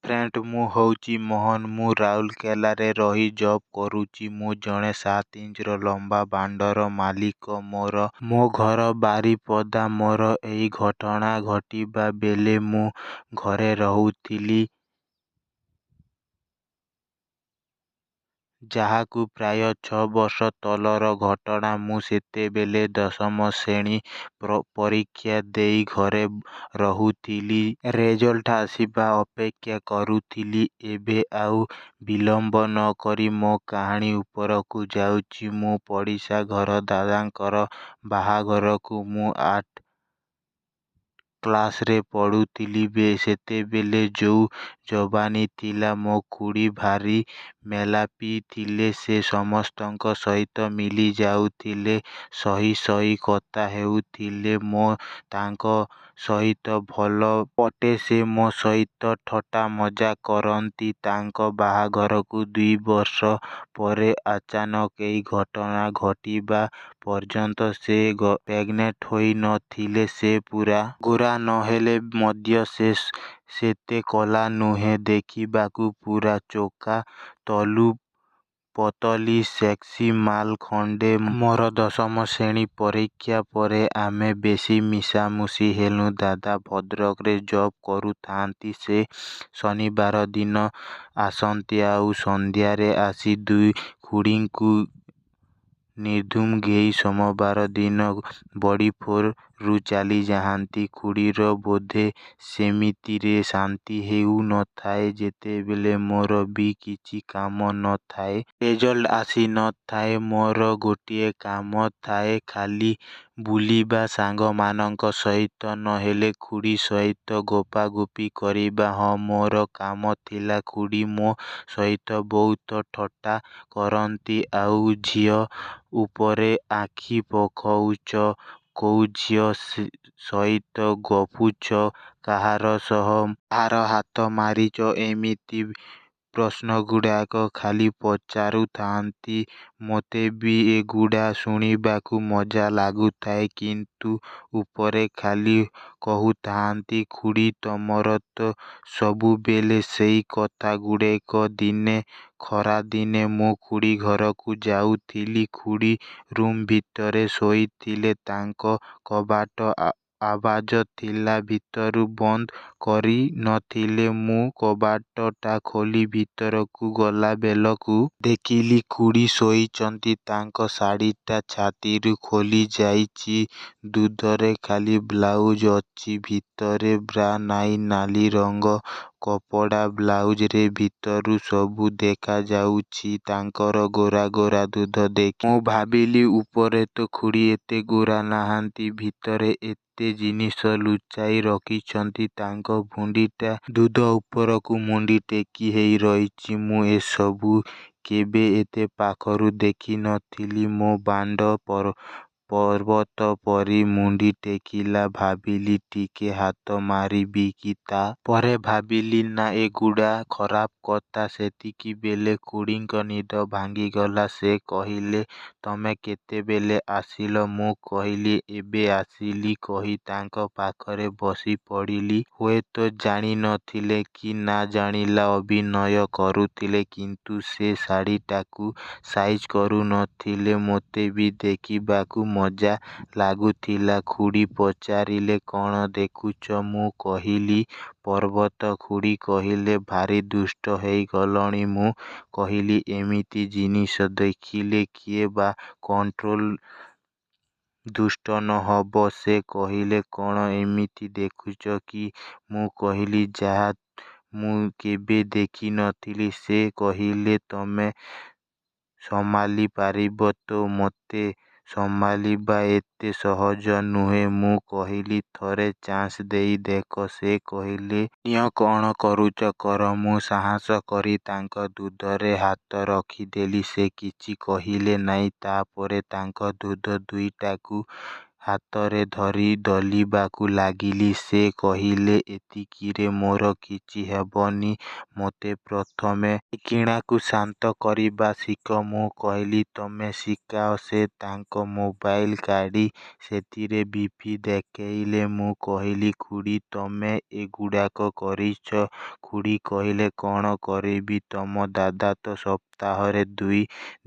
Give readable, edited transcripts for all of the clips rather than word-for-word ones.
Friend, ମୁଁ ହେଉଛି ମୋହନ। ମୁଁ ରାଉରକେଲାରେ ରହି ଜବ୍ କରୁଛି। ମୁଁ ଜଣେ 7 ଇଞ୍ଚର ଲମ୍ବା ବାଣ୍ଡର ମାଲିକ। ମୋ ଘର ବାରିପଦା। ମୋର ଏଇ ଘଟଣା ଘଟିବା ବେଳେ ମୁଁ ଘରେ ରହୁଥିଲି। ଆଜକୁ ପ୍ରାୟ 6 ବର୍ଷ ତଳର ଘଟଣା। ମୁଁ ସେତେବେଳେ ଦଶମ ଶ୍ରେଣୀ ପରୀକ୍ଷା ଦେଇ ଘରେ ରହୁଥିଲି। ରେଜଲ୍ଟ ଆସିବା ଅପେକ୍ଷା କରୁଥିଲି। ଏବେ ଆଉ ବିଳମ୍ବ ନ କରି ମୋ କାହାଣୀ ଉପରକୁ ଯାଉଛି। ମୋ ପଡ଼ିଶା ଘର ଦାଦାଙ୍କର ବାହାଘରକୁ ମୁଁ 8 କ୍ଲାସରେ ପଢ଼ୁଥିଲି। ସେତେବେଳେ ଯୋଉ ଯବାନୀ ଥିଲା। ମୋ ଖୁଡ଼ୀ ଭାରି ମେଳାପି ଥିଲେ। ସେ ସମସ୍ତଙ୍କ ସହିତ ମିଶି ଯାଉଥିଲେ। ସହି ସହି କଥା ହେଉଥିଲେ। ମୁଁ ତାଙ୍କ ସହିତ ଭଲ ପଟେ, ସେ ମୋ ସହିତ ଥଟ୍ଟା ମଜା କରନ୍ତି। ତାଙ୍କ ବାହାଘରକୁ 2 ବର୍ଷ ପରେ ଅଚାନକ ଏଇ ଘଟଣା ଘଟିବା ପର୍ଯ୍ୟନ୍ତ ସେ ପ୍ରେଗନେଣ୍ଟ ହୋଇ ନ ଥିଲେ। ସେ ପୂରା ଗୋରା ନ ହେଲେ ମଧ୍ୟ ସେ ସେତେ କଳା ନୁହେଁ। ଦେଖିବାକୁ ପୂରା ଚୋଖା। ତଳୁ ପତଳୀ। ସେକ୍ସି ମାଲ୍ ଖଣ୍ଡେ। ମୋର ଦଶମ ଶ୍ରେଣୀ ପରୀକ୍ଷା ପରେ ଆମେ ବେଶୀ ମିଶାମିଶି ହେଲୁ। ଦାଦା ଭଦ୍ରକରେ ଜବ୍ କରୁଥାନ୍ତି। ସେ ଶନିବାର ଦିନ ଆସନ୍ତି ଆଉ ସନ୍ଧ୍ୟାରେ ଆସି ଦୁଇ ଖୁଡ଼ୀଙ୍କୁ ନିର୍ଧୂମ ଗେହି ସୋମବାର ଦିନ ବଡ଼ି ଭୋରରୁ ଚାଲିଯାଆନ୍ତି। ଖୁଡ଼ୀର ବୋଧେ ସେମିତିରେ ଶାନ୍ତି ହେଉ ନ ଥାଏ। ସେତେବେଳେ ମୋର ବି କିଛି କାମ ନ ଥାଏ। ରେଜଲ୍ଟ ଆସି ନ ଥାଏ। ମୋର ଗୋଟିଏ କାମ ଥାଏ, ଖାଲି ବୁଲିବା ସାଙ୍ଗମାନଙ୍କ ସହିତ, ନ ହେଲେ ଖୁଡ଼ୀ ସହିତ ଗପାଗପି କରିବା। ହଁ, ମୋର କାମ ଥିଲା। ଖୁଡ଼ୀ ମୋ ସହିତ ବହୁତ ଥଟ୍ଟା କରନ୍ତି। କୋଉ ଝିଅ ଉପରେ ଆଖି ପକଉଛ, କୋଉ ଝିଅ ସହିତ ଗପୁଛ, କାହାର ସହ କାହାର ହାତ ମାରିଛ, ଏମିତି ପ୍ରଶ୍ନଗୁଡ଼ାକ ଖାଲି ପଚାରୁଥାଆନ୍ତି। ମୋତେ ବି ଏଗୁଡ଼ା ଶୁଣିବାକୁ ମଜା ଲାଗୁଥାଏ। କିନ୍ତୁ ଉପରେ ଖାଲି କହୁଥାନ୍ତି, ଖୁଡ଼ୀ ତମର ତ ସବୁବେଳେ ସେଇ କଥାଗୁଡ଼ାକ। ଦିନେ ଖରାଦିନେ ମୁଁ ଖୁଡ଼ୀ ଘରକୁ ଯାଉଥିଲି। ଖୁଡ଼ୀ ରୁମ୍ ଭିତରେ ଶୋଇଥିଲେ। ତାଙ୍କ କବାଟ ଆବାଜ ଥିଲା, ଭିତରୁ ବନ୍ଦ କରି ନ ଥିଲେ। ମୁଁ କବାଟଟା ଖୋଲି ଭିତରକୁ ଗଲାବେଳକୁ ଦେଖିଲି ଖୁଡ଼ୀ ଶୋଇଛନ୍ତି। ତାଙ୍କ ଶାଢ଼ିଟା ଛାତିରୁ ଖୋଲିଯାଇଛି। ଦୁଧରେ ଖାଲି ବ୍ଲାଉଜ ଅଛି। ଭିତରେ ବ୍ରା ନାହିଁ। ନାଲି ରଙ୍ଗ କପଡ଼ା ବ୍ଲାଉଜରେ ଭିତରୁ ସବୁ ଦେଖାଯାଉଛି। ତାଙ୍କର ଗୋରା ଗୋରା ଦୁଧ ଦେଖି ମୁଁ ଭାବିଲି, ଉପରେ ତ ଖୁଡ଼ୀ ଏତେ ଗୋରା ନାହାନ୍ତି, ଭିତରେ ଏତେ ଜିନିଷ ଲୁଚାଇ ରଖିଛନ୍ତି। ତାଙ୍କ ଭୁଣ୍ଡିଟା ଦୁଧ ଉପରକୁ ମୁଣ୍ଡି ଟେକି ହେଇ ରହିଛି। ମୁଁ ଏସବୁ କେବେ ଏତେ ପାଖରୁ ଦେଖି ନ ଥିଲି। ମୋ ବାଣ୍ଡ ପର୍ବତ ପରି ମୁଣ୍ଡି ଟେକିଲା। ଭାବିଲି ଟିକେ ହାତ ମାରିବି କି? ତା ପରେ ଭାବିଲି, ନା, ଏଗୁଡ଼ା ଖରାପ କଥା। ସେତିକିବେଳେ ଖୁଡ଼ୀଙ୍କ ନିଦ ଭାଙ୍ଗିଗଲା। ସେ କହିଲେ, ତମେ କେତେବେଳେ ଆସିଲ? ମୁଁ କହିଲି, ଏବେ ଆସିଲି କହି ତାଙ୍କ ପାଖରେ ବସିପଡ଼ିଲି। ହୁଏତ ଜାଣି ନ ଥିଲେ କି ନ ଜାଣିଲା ଅଭିନୟ କରୁଥିଲେ, କିନ୍ତୁ ସେ ଶାଢ଼ିଟାକୁ ସାଇଜ କରୁଥିଲେ। ମୋତେ ବି ଦେଖିବାକୁ ମଜା ଲାଗୁଥିଲା। ଖୁଡ଼ୀ ପଚାରିଲେ, କଣ ଦେଖୁଛ? ମୁଁ କହିଲି, ପର୍ବତ। ଖୁଡ଼ୀ କହିଲେ, ଭାରି ଦୁଷ୍ଟ ହେଇଗଲଣି। ମୁଁ କହିଲି, ଏମିତି ଜିନିଷ ଦେଖିଲେ କିଏ ବା କଣ୍ଟ୍ରୋଲ ଦୁଷ୍ଟ ନ ହେବ। ସେ କହିଲେ, କଣ ଏମିତି ଦେଖିଛ କି? ମୁଁ କହିଲି, ଯାହା ମୁଁ କେବେ ଦେଖି ନ ଥିଲି। ସେ କହିଲେ, ତମେ ସମ୍ଭାଳି ପାରିବ ତ? ମୋତେ ସମ୍ଭାଳିବା ଏତେ ସହଜ ନୁହେଁ। ମୁଁ କହିଲି, ଥରେ ଚାନ୍ସ ଦେଇ ଦେଖ। ସେ କହିଲେ, ନିଅ, କଣ କରୁଛ କର। ମୁଁ ସାହସ କରି ତାଙ୍କ ଦୁଧରେ ହାତ ରଖିଦେଲି। ସେ କିଛି କହିଲେ ନାହିଁ। ତା ପରେ ତାଙ୍କ ଦୁଧ ଦୁଇଟାକୁ ହାତରେ ଧରି ଦଳିବାକୁ ଲାଗିଲି। ସେ କହିଲେ, ଏତିକିରେ ମୋର କିଛି ହେବନି, ମୋତେ ପ୍ରଥମେ ମାଇକିଣାକୁ ଶାନ୍ତ କରିବା ଶିଖ। ମୁଁ କହିଲି, ତମେ ଶିଖାଅ। ସେ ତାଙ୍କ ମୋବାଇଲ୍ କାଢ଼ି ସେଥିରେ ବି.ପି ଦେଖାଇଲେ। ମୁଁ କହିଲି, ଖୁଡ଼ୀ, ତମେ ଏଗୁଡ଼ାକ କରିଛ? ଖୁଡ଼ୀ କହିଲେ, କ'ଣ କରିବି, ତମ ଦାଦା ତ ସପ୍ତାହରେ 2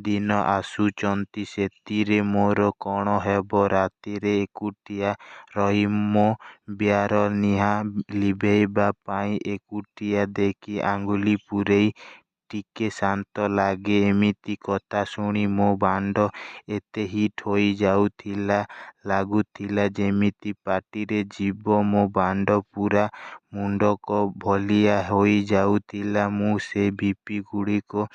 ଦିନ ଆସୁଛନ୍ତି, ସେଥିରେ ମୋର କ'ଣ ହେବ? ରାତିରେ ଏକୁଟିଆ ରହି ମୋ ବିଆର ନିଆଁ ଲିଭାଇବା ପାଇଁ ଏକୁଟିଆ ଦେଖି ଆଙ୍ଗୁଳି ପୂରାଇ ଟିକେ ଶାନ୍ତ ଲାଗେ। ଏମିତି କଥା ଶୁଣି ମୋ ବାଣ୍ଡ ଏତେ ହିଟ୍ ହୋଇଯାଉଥିଲା, ଲାଗୁଥିଲା ଯେମିତି ପାଟିରେ ଯିବ। ମୋ ବାଣ୍ଡ ପୂରା ମୁଣ୍ଡକ ଭଳିଆ ହୋଇଯାଉଥିଲା। ମୁଁ ସେ ବି.ପି.ଗୁଡ଼ିକ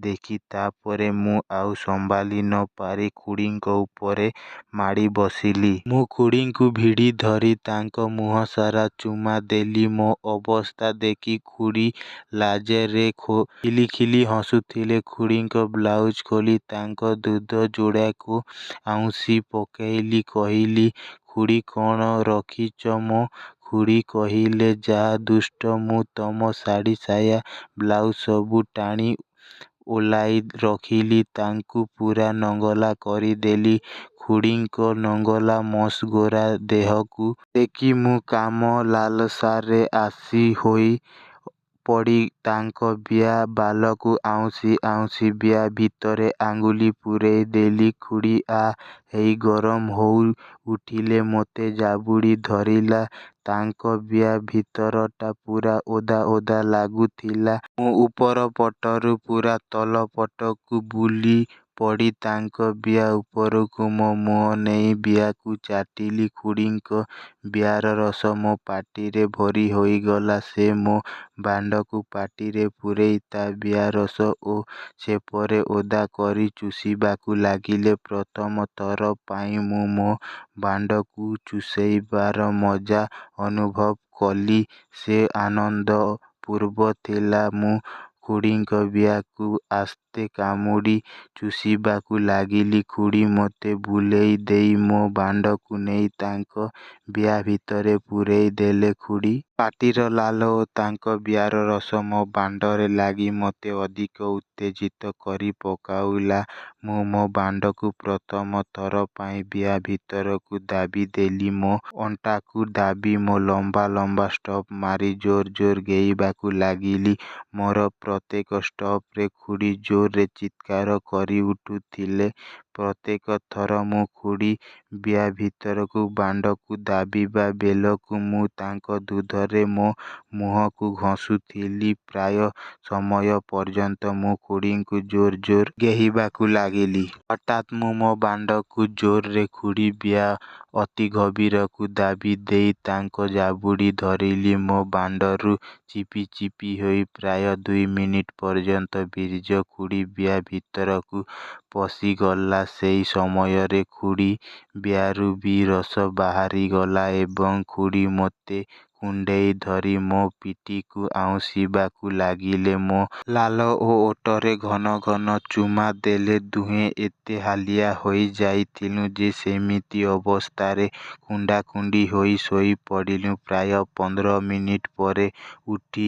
ଦେଖି ତା'ପରେ ମୁଁ ଆଉ ସମ୍ଭାଳି ନ ପାରି ଖୁଡ଼ୀଙ୍କ ଉପରେ ମାଡ଼ି ବସିଲି। ମୁଁ ଖୁଡ଼ୀଙ୍କୁ ଭିଡ଼ି ଧରି ତାଙ୍କ ମୁହଁସାରା ଚୁମା ଦେଲି। ମୋ ଅବସ୍ଥା ଦେଖି ଖୁଡ଼ୀ ଲାଜରେ ଖିଲିଖିଲି ହସୁଥିଲେ। ଖୁଡ଼ୀଙ୍କ ବ୍ଲାଉଜ୍ ଖୋଲି ତାଙ୍କ ଦୁଧ ଯୋଡ଼ାକ ଆଉଁସି ପକାଇଲି। କହିଲି, ଖୁଡ଼ୀ, କ'ଣ ରଖିଛ ମ? ଖୁଡ଼ୀ କହିଲେ, ଯାଃ ଦୁଷ୍ଟ, ମୁଁ ତମ ଶାଢ଼ୀ, ସାୟା, ବ୍ଲାଉଜ୍ ସବୁ ଟାଣି ଓହ୍ଲାଇ ରଖିଲି, ତାକୁ ପୂରା ନଙ୍ଗଳା କରିଦେଲି। ଖୁଡ଼ୀଙ୍କ ନଙ୍ଗଳା ମସ୍ତ ଗୋରା ଦେହକୁ ଦେଖି ମୁଁ କାମ ଲାଳସାରେ ଆସି ହୋଇ ପଡ଼ି ତାଙ୍କ ବିଆ ବାଳକୁ ଆଉଁସି ଆଉଁସି ବିଆ ଭିତରେ ଆଙ୍ଗୁଳି ପୂରାଇ ଦେଲି। ଖୁଡ଼ୀ ଆଃ ହେଇ ଗରମ ହୋଇ ଉଠିଲେ। ମୋତେ ଜାବୁଡ଼ି ଧରିଲେ। ତାଙ୍କ ବିଆ ଭିତରଟା ପୂରା ଓଦା ଓଦା ଲାଗୁଥିଲା। ମୁଁ ଉପର ପଟରୁ ପୂରା ତଳ ପଟକୁ ବୁଲି ପଡ଼ି ତାଙ୍କ ବିଆ ଉପରକୁ ମୋ ମୁହଁ ନେଇ ବିଆକୁ ଚାଟିଲି। ଖୁଡ଼ୀଙ୍କ ବିଆର ରସ ମୋ ପାଟିରେ ଭରି ହୋଇଗଲା। ସେ ମୋ ବାଣ୍ଡକୁ ପାଟିରେ ପୂରାଇ ତା' ବିଆ ରସ ଓ ଛେପରେ ଓଦା କରି ଚୁଷିବାକୁ ଲାଗିଲେ। ପ୍ରଥମ ଥର ପାଇଁ ମୁଁ ମୋ ବାଣ୍ଡକୁ ଚୁଷାଇବାର ମଜା ଅନୁଭବ କଲି। ସେ ଆନନ୍ଦ ଅପୂର୍ବ ଥିଲା। ମୁଁ ଖୁଡ଼ୀଙ୍କ ବିଆକୁ ଆସ୍ତେ କାମୁଡ଼ି ଚୁଷିବାକୁ ଲାଗିଲି। ଖୁଡ଼ୀ ମୋତେ ବୁଲେଇ ଦେଇ ମୋ ବାଣ୍ଡକୁ ନେଇ ତାଙ୍କ ବିଆ ଭିତରେ ପୂରାଇ ଦେଲେ। ଖୁଡ଼ୀ ପାଟିର ଲାଳ ଓ ତାଙ୍କ ବିଆର ରସ ମୋ ବାଣ୍ଡରେ ଲାଗି ମୋତେ ଅଧିକ ଉତ୍ତେଜିତ କରି ପକାଇଲା। ମୁଁ ମୋ ବାଣ୍ଡକୁ ପ୍ରଥମ ଥର ପାଇଁ ବିଆ ଭିତରକୁ ଦାବିଦେଲି। ମୋ ଅଣ୍ଟାକୁ ଦାବି ମୁଁ ଲମ୍ବା ଲମ୍ବା ଷ୍ଟେପ୍ ମାରି ଜୋର୍ ଜୋର୍ ଗେହିବାକୁ ଲାଗିଲି। ମୋର ପ୍ରତ୍ୟେକ ଷ୍ଟେପ୍‌ରେ ଖୁଡ଼ୀ ଜୋର୍‌ରେ ଚିତ୍କାର କରି ଉଠୁଥିଲେ। ପ୍ରତ୍ୟେକ ଥର ମୁଁ ଖୁଡ଼ୀ ବିଆ ଭିତରକୁ ବାଣ୍ଡକୁ ଦାବିବା ବେଳକୁ ମୁଁ ତାଙ୍କ ଦୁଧରେ ମୋ ମୁହଁକୁ ଘଷୁଥିଲି। ପ୍ରାୟ ସମୟ ପର୍ଯ୍ୟନ୍ତ ମୁଁ ଖୁଡ଼ୀଙ୍କୁ ଜୋର୍ ଜୋର୍ ଗେହିବାକୁ ଲାଗିଲି। ହଠାତ୍ ମୁଁ ମୋ ବାଣ୍ଡକୁ ଜୋର୍‌ରେ ଖୁଡ଼ୀ ବିଆ ଅତି ଗଭୀରକୁ ଦାବି ଦେଇ ତାଙ୍କୁ ଜାବୁଡ଼ି ଧରିଲି। ମୋ ବାଣ୍ଡରୁ ଚିପି ଚିପି ହୋଇ ପ୍ରାୟ 2 ମିନିଟ୍ ପର୍ଯ୍ୟନ୍ତ ବୀର୍ଯ୍ୟ ଖୁଡ଼ୀ ବିଆ ଭିତରକୁ ପଶିଗଲା। ସେଇ ସମୟରେ ଖୁଡ଼ୀ ବିଆରୁ ବି ରସ ବାହାରିଗଲା ଏବଂ ଖୁଡ଼ୀ ମୋତେ କୁଣ୍ଢାଇ ଧରି ମୋ ପିଠିକୁ ଆଉଁସିବାକୁ ଲାଗିଲେ। ମୋ ଲାଳ ଓ ଓଠରେ ଘନ ଘନ ଚୁମା ଦେଲେ। ଦୁହେଁ ଏତେ ହାଲିଆ ହୋଇଯାଇଥିଲୁ ଯେ ସେମିତି ଅବସ୍ଥାରେ କୁଣ୍ଢାକୁଣ୍ଢି ହୋଇ ଶୋଇପଡ଼ିଲୁ। ପ୍ରାୟ 15 ମିନିଟ୍ ପରେ ଉଠି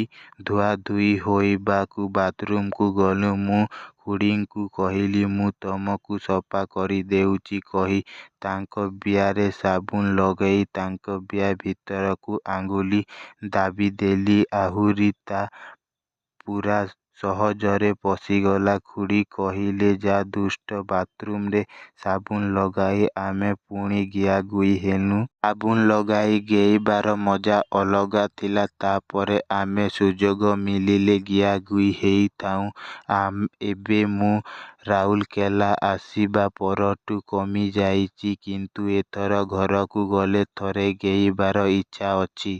ଧୁଆଧୁଇ ହେବାକୁ ବାଥ୍‌ରୁମ୍‌କୁ ଗଲୁ। ମୁଁ ଖୁଡ଼ୀଙ୍କୁ କହିଲି, ମୁଁ ତମକୁ ସଫା କରିଦେଉଛି କହି ତାଙ୍କ ବିଆରେ ସାବୁନ୍ ଲଗାଇ ତାଙ୍କ ବିଆ ଭିତରକୁ ଆଙ୍ଗୁଳି ଦାବିଦେଲି। ଆହୁରି ତା' ପୂରା ସହଜରେ ପଶିଗଲା। ଖୁଡ଼ୀ କହିଲେ, ଯାଃ ଦୁଷ୍ଟ, ବାଥ୍‌ରୁମ୍‌ରେ ସାବୁନ୍ ଲଗାଇ ଆମେ ପୁଣି ଗିହାଗୁହି ହେଲୁ। ସାବୁନ୍ ଲଗାଇ ଗେହିବାର ମଜା ଅଲଗା ଥିଲା। ତା'ପରେ ଆମେ ସୁଯୋଗ ମିଳିଲେ ଗିହାଗୁହି ହେଉଥାଉଁ। ଏବେ ମୁଁ ରାଉରକେଲା ଆସିବା ପରଠୁ କମିଯାଇଛି, କିନ୍ତୁ ଏଥର ଘରକୁ ଗଲେ ଥରେ ଗେହିବାର ଇଚ୍ଛା ଅଛି।